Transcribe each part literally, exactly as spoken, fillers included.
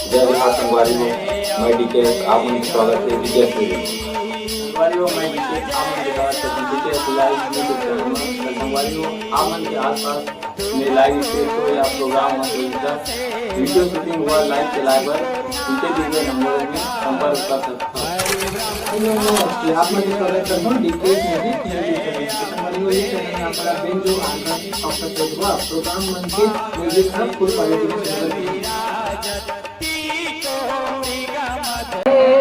जय जोहार संगवारी हो, मैं डीके, आप मन के स्वागत हे डीके स्टूडियो। संगवारी हो, मैं डीके, आप मन के स्वागत हे डीके लाइव YouTube चैनल में। तो संगवारी हो, आप मन के आसपास में लाइव स्टेज हो या प्रोग्राम हो, तो इनका वीडियो शूटिंग व लाइव चलाए बर नीचे दिए गए नंबर में संपर्क कर सकते हो। आप मन के स्वागत करबो डीके म्यूजिक YouTube चैनल में। तो संगवारी हो, ये चैनल में आप बेंजो, आंगन, ऑक्टेव व प्रोग्राम मन के म्यूजिक सब फुल क्वालिटी में सुनते हैं।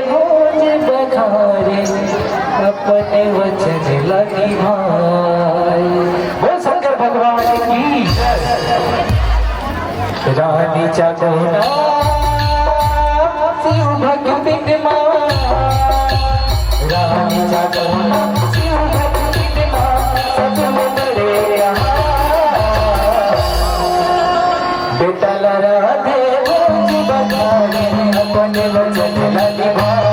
भोज बघारे अपने वचन ला निभाए। बोल शंकर भगवान की जय। रानी चाकोना शिव भक्तिन मा, रानी चाकोना शिव भक्तिन मा, सजल करे यहाँ। बेटा ला राधे भोज बघारे, अपने वचन ला निभाए।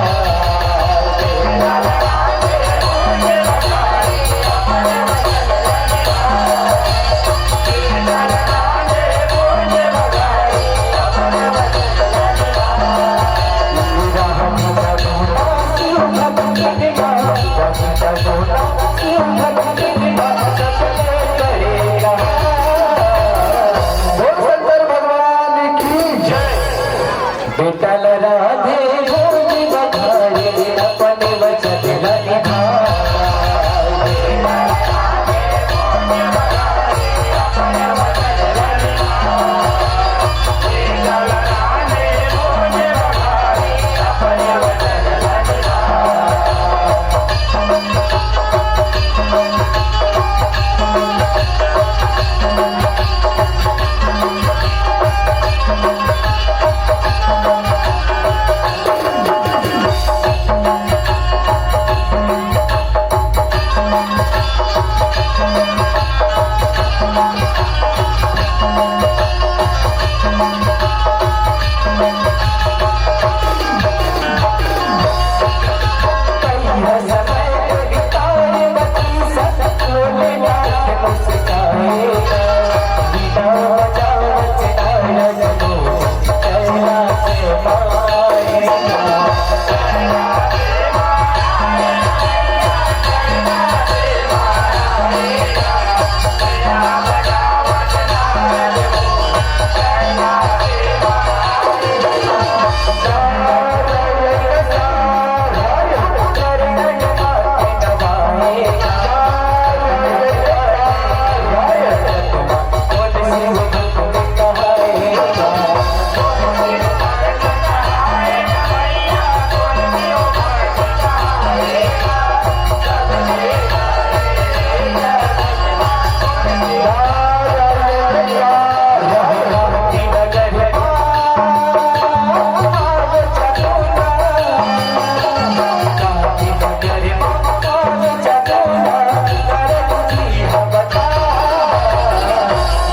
बोल शंकर भगवान की जय। बेटा ला राधे भोज बघारे, अपने वचन ला निभाए।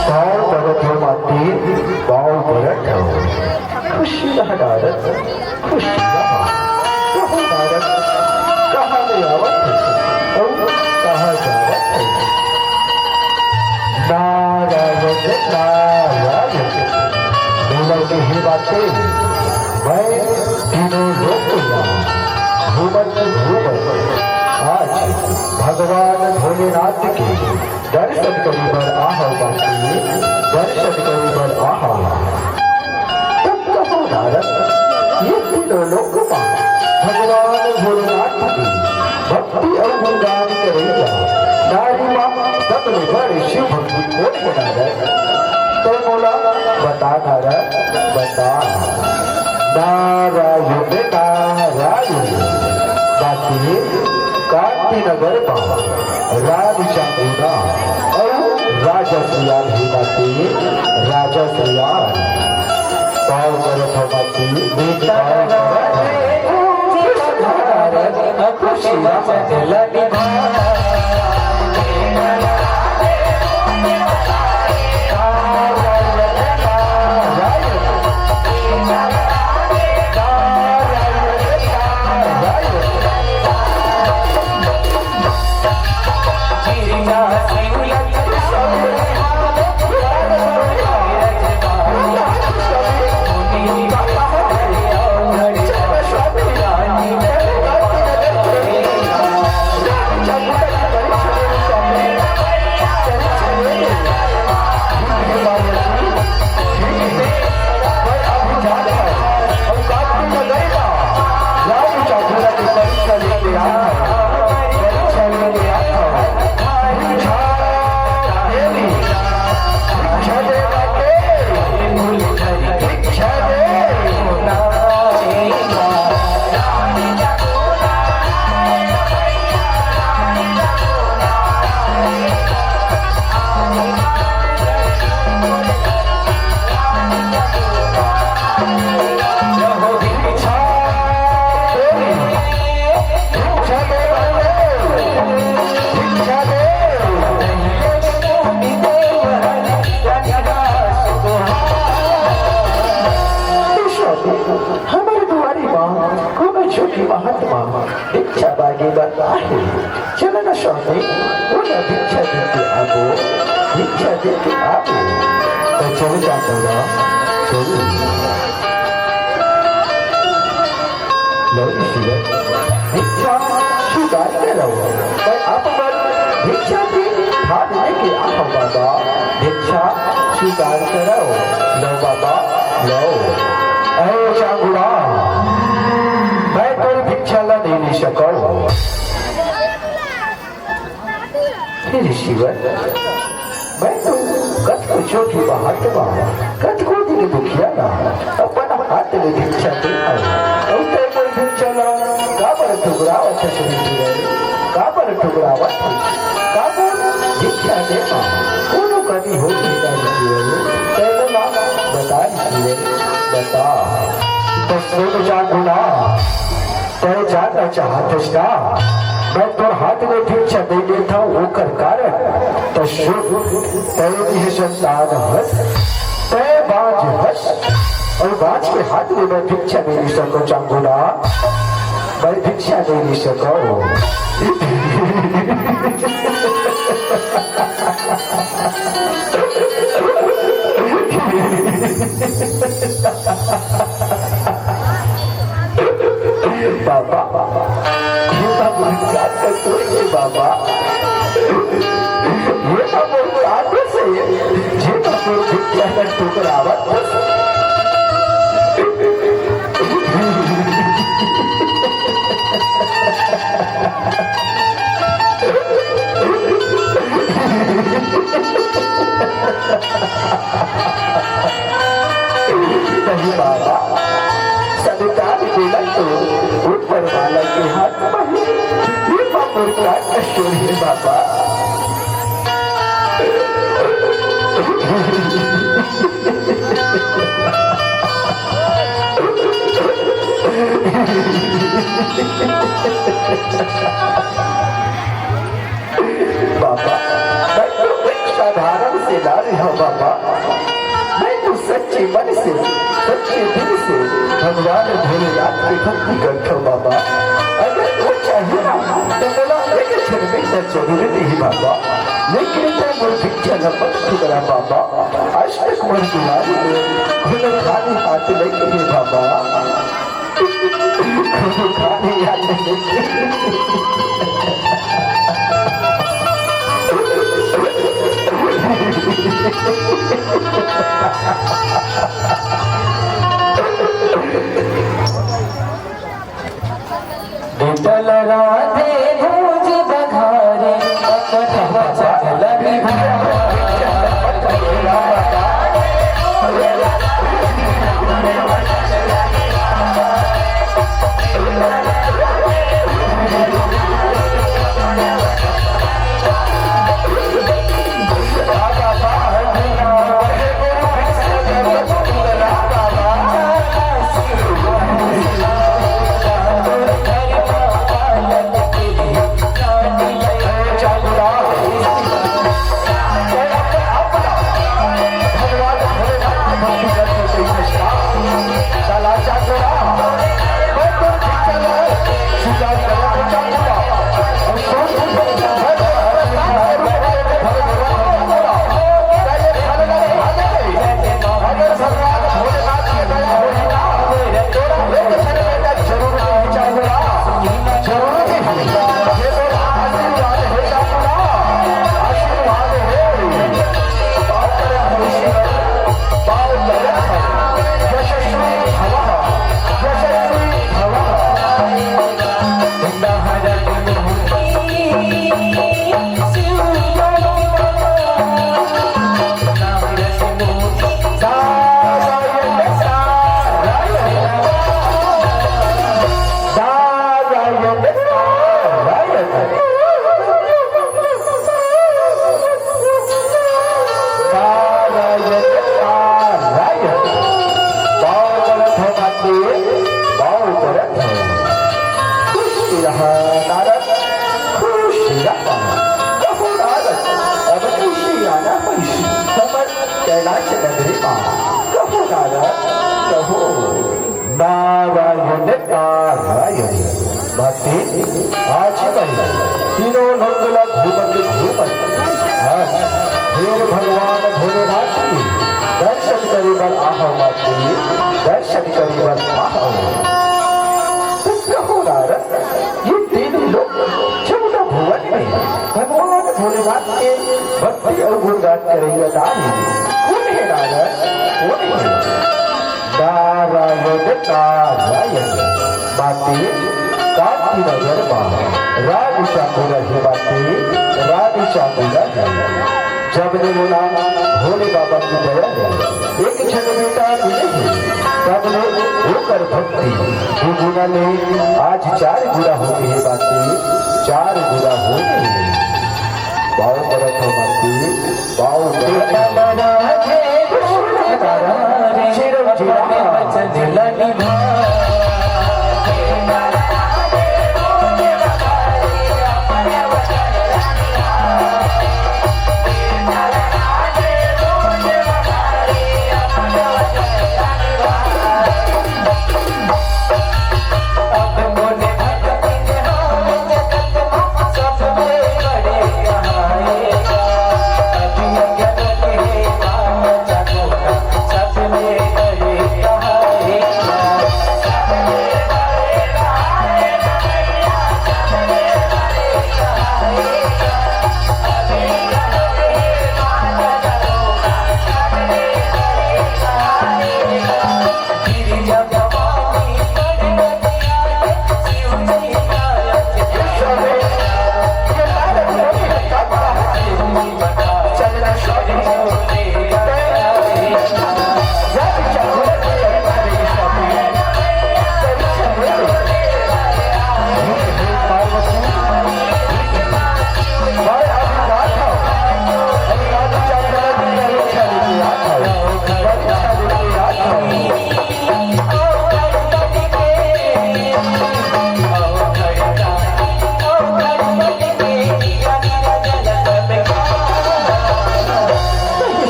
पाँव परत हो माटी, पाँव परत हो। खुशी रह नारद, खुशी रह। कहो नारद, कहाँ ले आवत है? अउ कहाँ जावत है? नारायण, नारायण। बोला के हे बातें, मैं तीनों लोक ला घूमत घूमत आज भगवान भोलेनाथ के दर्शन करे बर आहव बाकी, दर्शन करे बर आहव। तब कहो नारद, ये तीनों लोक मा भगवान भोलेनाथ के भक्ति अउ गुणगान करइया नारी मा सबले बड़े शिव भक्ति कोन हे नारद? तो मोला बता नारद, बता। नारायण, नारायण। बाकी कांति नगर मा रानी चांदोना अउ राजा सियान हे बाकी, राजा सियान। पाँव परत हो बाकी, पाँव परत हो। खुशी रह। हमर दुआरी म कोनो झुकी महत म भिक्षा मांगे बर आए हे। चल न स्वामी, ओला भिक्षा दे के आबो, भिक्षा दे के आबो। त चल जा तोरा, चल। लौरी शिवर, भिक्षा स्वीकार करव। मैं आप मन भिक्षा के थाल लेके आए हंव बाबा, भिक्षा स्वीकार करव। लो बाबा, लो। ए चांगुड़ा, मैं तोर भिक्षा ला नइ ले सकव। हे रे शिवर, मैं तो कतको चोटी बाहर के बाहर, कतको दिन दुखिया ना, अपन हाथ ले भिक्षा दे आए। अउ तैं मोर भिक्षा ला काबर ठुकरावत हस रे शिवर? काबर ठुकरावत हस? काबर भिक्षा दे मा कोनो कमी होगे का रे शिवर? तैं मोला बता रे शिवर, बता। त सुन जा गुना, तैं जानना चाहत हस ना, मैं तोर हाथ ले भिक्षा दे देथंव, ओकर कारण त सुन, तैं निसंतान हस, तैं बांझ हस, अउ बांझ के हाथ ले मैं भिक्षा नइ ले सकंव चांगुड़ा, मैं भिक्षा नइ ले सकंव। बाबा, ये तो मोर का कसूर हे बाबा, ये तो मोर का दोष हे, ये तो मोर भिक्षा ला ठुकरावत हस। नहीं बाबा, संतान मिलन तो ऊपर वाला के हाथ में हे। ये बाबा मोर का कसूर हे बाबा। बाबा, मैं तो एक साधारण से नारी हंव बाबा। मैं तो सच्चे मन से, सच्चे दिल से भगवान भोलेनाथ के भक्ति करथंव बाबा। अगर वो चाहे ना, त मोला एक क्षण में त जरूर देही बाबा। लेकिन तैं मोर भिक्षा ला मत ठुकरा बाबा। आज तक मोर दुआरी में कोनो खाली हाथ नइ गे हे बाबा। बीतल राधे भुज बघारे, अपन वचन निभाए। नारायण, नारायण। बाबा करत हो माते, बाबा करत हो। खुशी रहा नारद, खुशी रहा। कहो नारद, अब खुशी आना पैसी, हमर कैलाश नगरी मा। कहो नारद, कहो। नारायण नारायण। माते, आज मैं तीनों लोक ला घूमत घूमत, हाँ, फिर भगवान भोलेनाथ के दर्शन करे बर आहव माते, दर्शन करे बर आहव। तो कहो नारद, ये तीन लोक चौदह भुवन में भगवान भोलेनाथ के भक्ति अउ गुणगान करइया नारी कोन हे नारद? कोन हे? नारायण नारायण। माते, कांति नगर मा रानी चांदुला हे माते, रानी चांदुला हे। जब ले मोला भोले बाबा के दया ले एक झन बेटा मिले हे, तब ले ओकर भक्ति दुगुना ले आज चार गुना हो गे हे माते, चार गुना हो गे हे। पाँव परत हँव माते, पाँव परत हँव।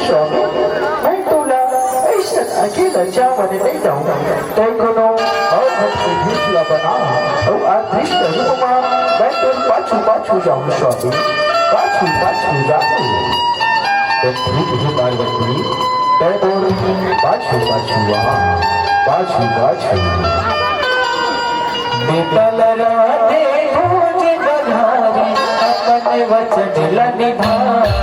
स्वामी, मैं तोला अइसन अकेला जावन नइ दंव। तैं कोनो अउ भक्त के भेस ला बना, अउ अदृश्य रूप मा मैं तोर पाछू पाछू जाहूँ स्वामी, पाछू पाछू जाहूँ। तो ठीक हे पार्वती, तैं मोर पाछू पाछू आ, पाछू पाछू। बेटा ल राधे भोज बघारी, अपन वचन ल निभाए।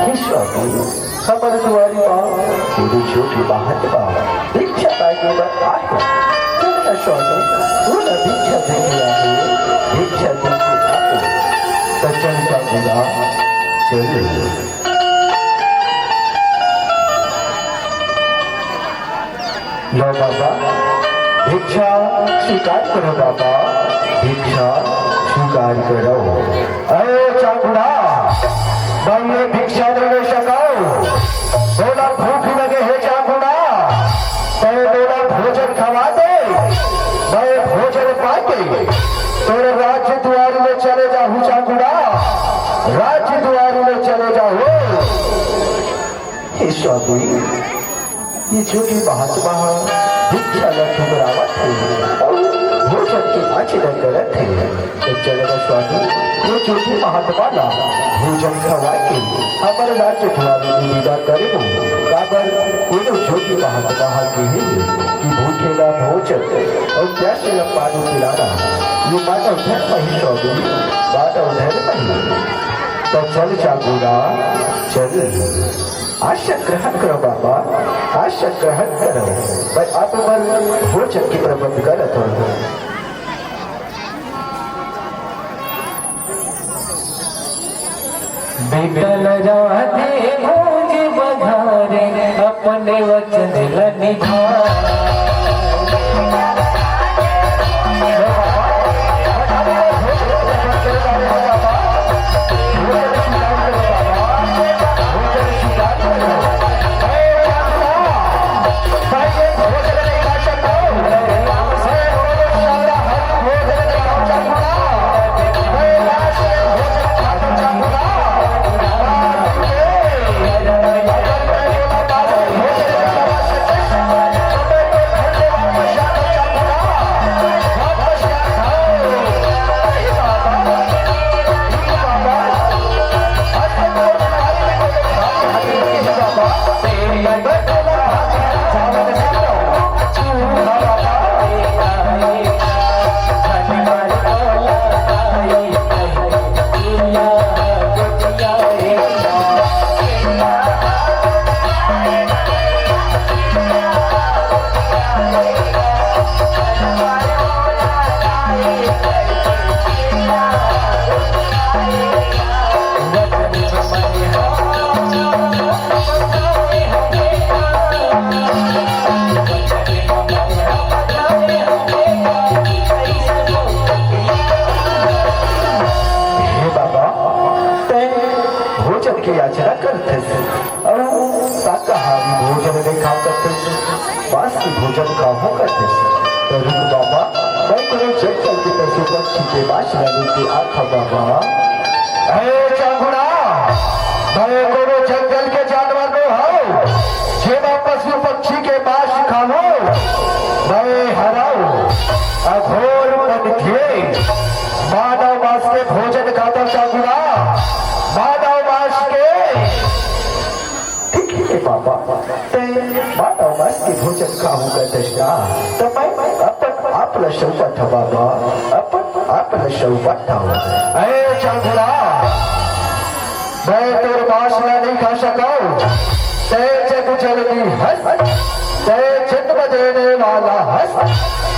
हे स्वामी, हमर दुआरी मा कोनो छोटे बालक बा, भिक्षा मांगे बर आए हे। चल ना स्वामी, तोला भिक्षा दे के आए हे, भिक्षा दे के आए हे। त चल का बुला, चल। लो बाबा, भिक्षा स्वीकार करो बाबा, भिक्षा स्वीकार करो। अरे चांगुड़ा, मैं ये भिक्षा नइ ले सकंव। तोला भूख लगे हे चांगुड़ा, तैं मोला भोजन खवा दे, मैं भोजन पाके तोर राजदुआरी में चले जाहूँ। चांगुड़ा, राज दुआरी ले चले जाओ। हे स्वामी, ये जो भी महात्मा ह भिक्षा ल ठुकरावत हे अउ भोजन के याचना करत हे, त चल न स्वामी, ये जो भी महात्मा ला भोजन खवा के हमर राज्य दुआरी ले विदा करे हो। काबर कोनो जो भी महात्मा ह कहे कि भूखे ला भोजन अउ प्यासे ला पानी पिलाना, ये मानव धर्म ही स्वामी, मानव धर्म ही। त चल चांगुड़ा, चल। आशीष ग्रहण करो बाबा, आशीष ग्रहण करो। मैं आप मन भोजन के प्रबंध करत हूँ। बेटा ल राधे भोज बघारे, अपने वचन ल निभारे। हे बाबा, तैं भोजन के याचना करथस, अउ शाकाहारी भोजन नइ खाव करथस, मांस के भोजन खाहूं करथस। त रुक बाबा, मैं कोनो जंगल के पशु पक्षी के मांस ला लेके आत हंव बाबा। अरे चांगुड़ा, मैं कोनो जंगल के जानवर नो हंव, जेमा पशु पक्षी के मांस खाहूं। मैं हरंव अघोर पंथी, मानव मांस के भोजन खाथंव चांगुड़ा, मानव मांस के। ठीक हे बाबा, तैं मानव मांस के भोजन खाहूं कहिथस ना, त मैं अपन आप ल सउंपत हंव बाबा, अपन आप ल सउंपत हंव। अरे चांगुड़ा, मैं तोर मांस ला नइ खा सकंव। तैं जग जननी हस, तैं जन्म देने वाला हस,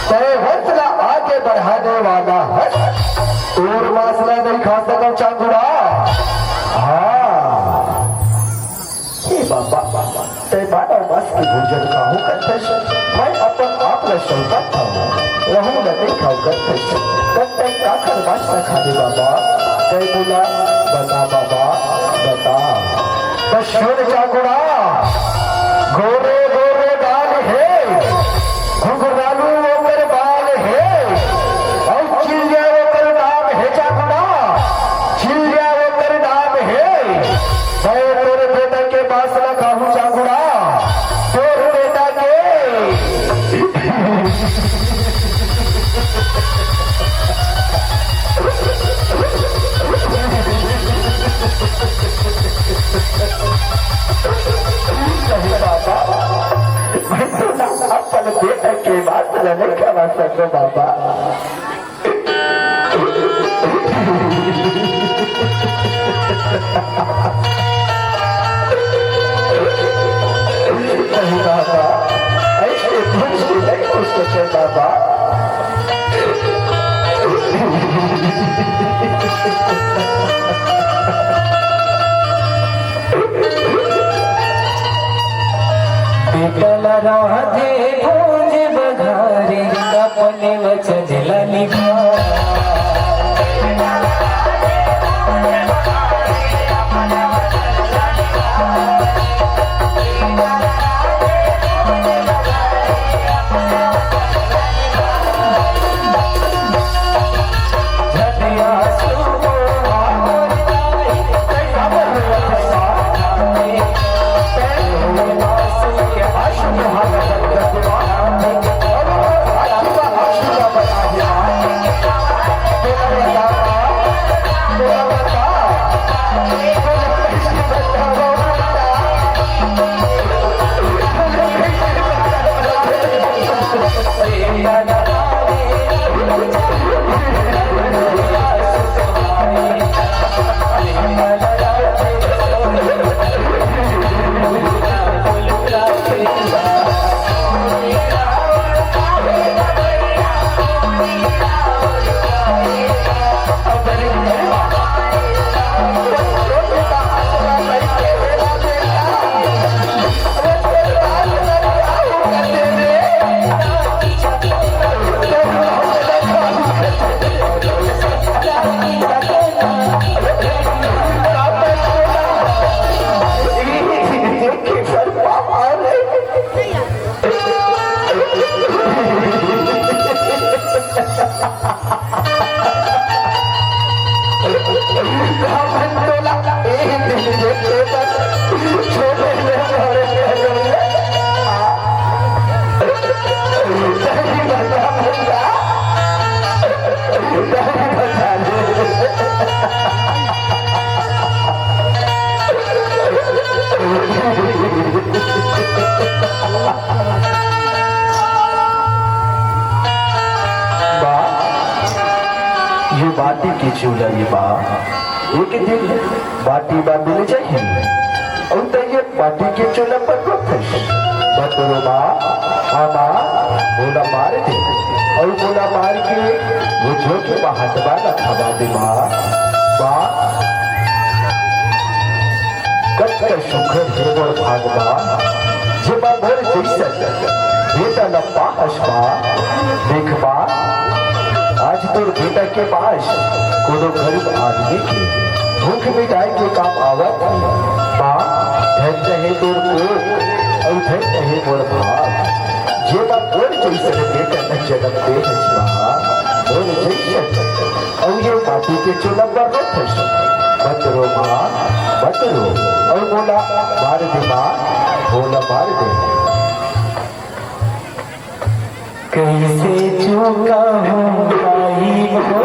तैं वंश ला आगे बढ़ाने वाला हस। तोर मांस ला नइ खा सकंव चांगुड़ा। हां। हे बाबा, तैं मानव मांस के भोजन खाहूं कहिथस, मैं अपन आप ल सउंपत हंव, वहू ल नइ खाव कहिथस, त तैं काखर मांस ल खाबे बाबा? तैं मोला बता बाबा, बता। त सुन चांगुड़ा, गोरे गोरे गाल हे, घुघरालू ओकर बाल हे, अउ चिल्लिया ओकर नाम हे चांगुड़ा, चिल्लिया ओकर नाम हे। मैं तोर बेटा के मांस ला खाहूं चांगुड़ा, तोर बेटा के। नहीं बाबा, मैं तो ना अपन बेटा के मांस ला नइ खवा सकंव बाबा। नहीं बाबा, अइसे कुछ भी नहीं हो सके बाबा। बेटा ल राधे भोज बघारे, अपने वचन ल निभारे। हमन तोला एक दिन देखे बर छोड़े ले बड़े हो गए। दही बता भैया, दही बता दे। बा, ये बाटी के चूल्हा ये बा, एक दिन बाटी बा मिल जाही। अउ त ये बाटी के चूल्हा पर रोथस। बतरो बा, आमा, मोला मार दे। अउ मोला मार के वो जो के बाहट बा न खवा दे बा। बा, कतका सुखर हे मोर भाग बा, जेमा मोर जइसन बेटा ल पाहस बा। देख बा, आज तोर बेटा के पास कोनो गरीब आदमी के भूख मिटाए के काम आवत हे। बा, धन्य हे तोर कोख अउ धन्य हे मोर भाग, जेमा मोर जइसन बेटा ल जनम दे हस बा। मोर जइसन अउ ये बाटी के चूल्हा पर रोथस। मत रो माँ, मत रो। अउ मोला मार दे माँ, मोला मार दे। कैसे चुकाहूँ भाई को?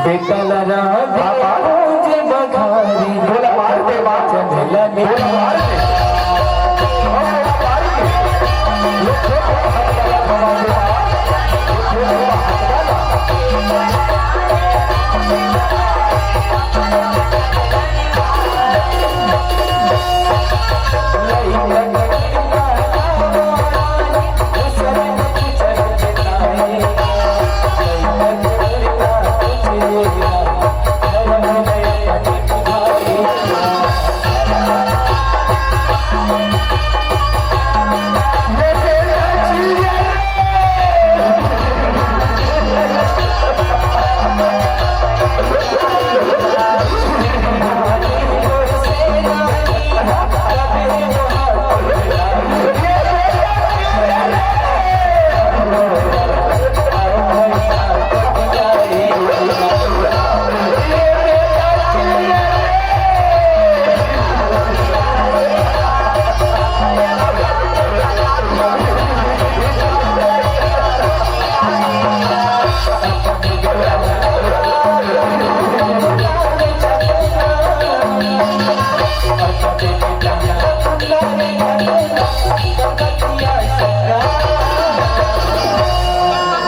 बेटा लड़ा दे बाबा। रोज बघारी बोला मार दे मार। चंदला ने बोला मार दे।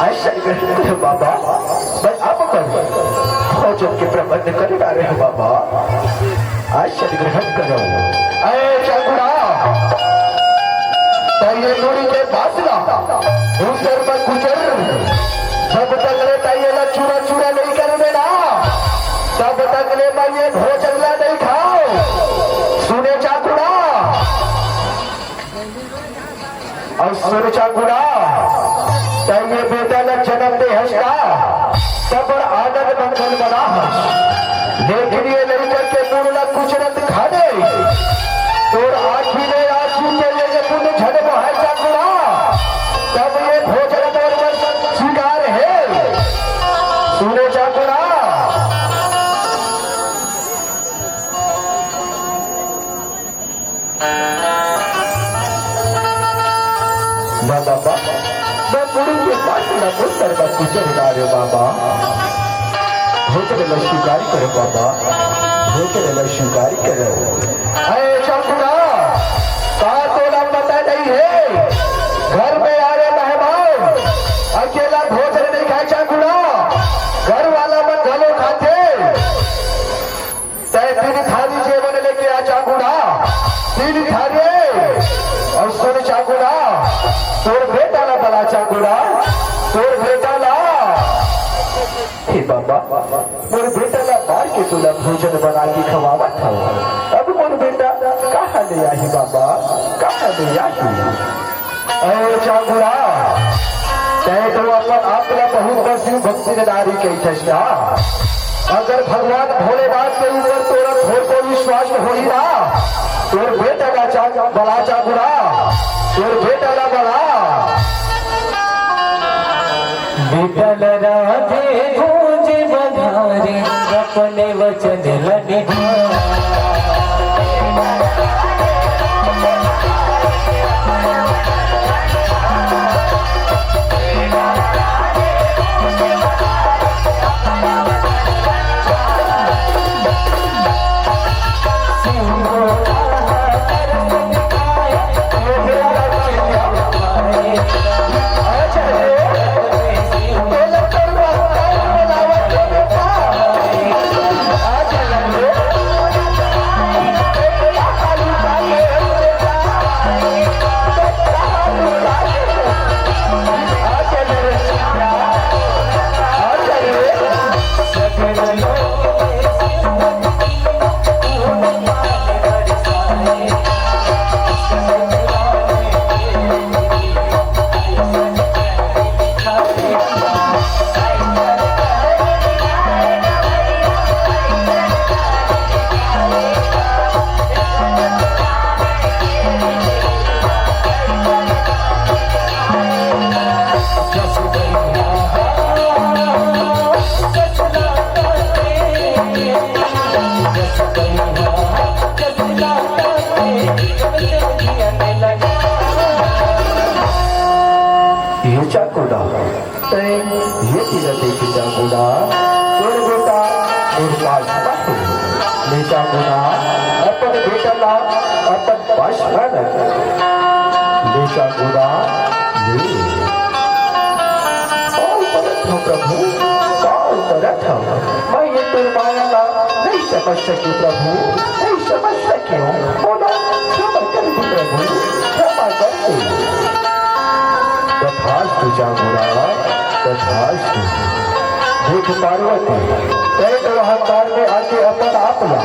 आश्चर्य बाबा, मैं आप पर भोजन के प्रबंध कर डारे हंव बाबा। आशीर्वाद ग्रहण करो। अरे चाकुड़ा, तैं ये मुड़ी के बासला, दूसर पर गुजर। जब तक ले तैं ये ला चूरा चूरा नहीं कर देना, तब तक ले मैं ये भोजन ला नहीं खाओ। सुने चाकुड़ा, अउ सुन चाकुड़ा, तैं ये बेटा ला जनम दे हस का, तब बड़ आनंद मंगल मना हस। लेकिन ये लइका के मुड़ ला कुचरत खा दे, तोर आँखी में आँसू के ले ये पुण्य झन बहाय चाकुड़ा, तब ये भोजन तोर बर स्वीकार हे। सुने चाकुड़ा। बाबा, मैं मुड़ी के पास ला मुसर बर गुजर डारे बाबा। भोजन ला स्वीकार करो बाबा, भोजन ला स्वीकार करो। अरे चाकुड़ा, का तोला पता नहीं हे? घर में आए मेहमान अकेला भोजन नहीं खाए चाकुड़ा, घर वाला मन घलो खाथे। धरे, अउ सुन चांगुड़ा, तोर बेटा ला बला चांगुड़ा, तोर बेटा ला। हे बाबा, मोर बेटा ला मार के तोला भोजन बना के खवावत हव। अब मोर बेटा कहाँ ले आही बाबा, कहाँ ले आही? अरे चांगुड़ा, तैं तो अपन आप ला बहुत बड़ शिव भक्ति के नारी कहिथस ना। अगर भगवान भोलेनाथ के ऊपर तोरा थोरको विश्वास होही ना, तोर बेटा ला चांग-, बला चांगुड़ा, तोर बेटा ला बला। बेटा ला राधे गूंजे बधारे, अपने वचन ला निभारे। ये चांगुड़ा, तैं ये तीर देख चांगुड़ा, तोर बेटा मोर पास बाटे। ले चांगुड़ा, अपन बेटा ला अपन पास ला रख। ले चांगुड़ा, ले। पाँव परत हँव प्रभु, पाँव परत हँव। मैं ये तोर माया ला नहीं समझ सके प्रभु, नहीं समझ सके। मोला क्षमा कर दे प्रभु, क्षमा कर दे। तथास्तु चांगुड़ा, तथास्तु। देख पार्वती, तैं तो अहंकार में आके अपन आप ला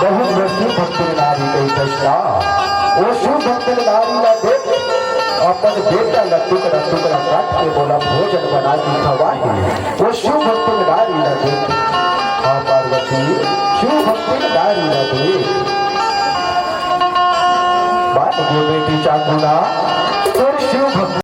बहुत बड़ शिव भक्त नारी कहिथस ना। वो शिव भक्त नारी ला देख, अपन बेटा ला टुकड़ा टुकड़ा काट के मोला भोजन बना के खवाही। वो शिव भक्त नारी ला देख। हाँ पार्वती, शिव भक्त नारी ला देख। बात ये बेटी चांगुड़ा, तोर शिव भक्त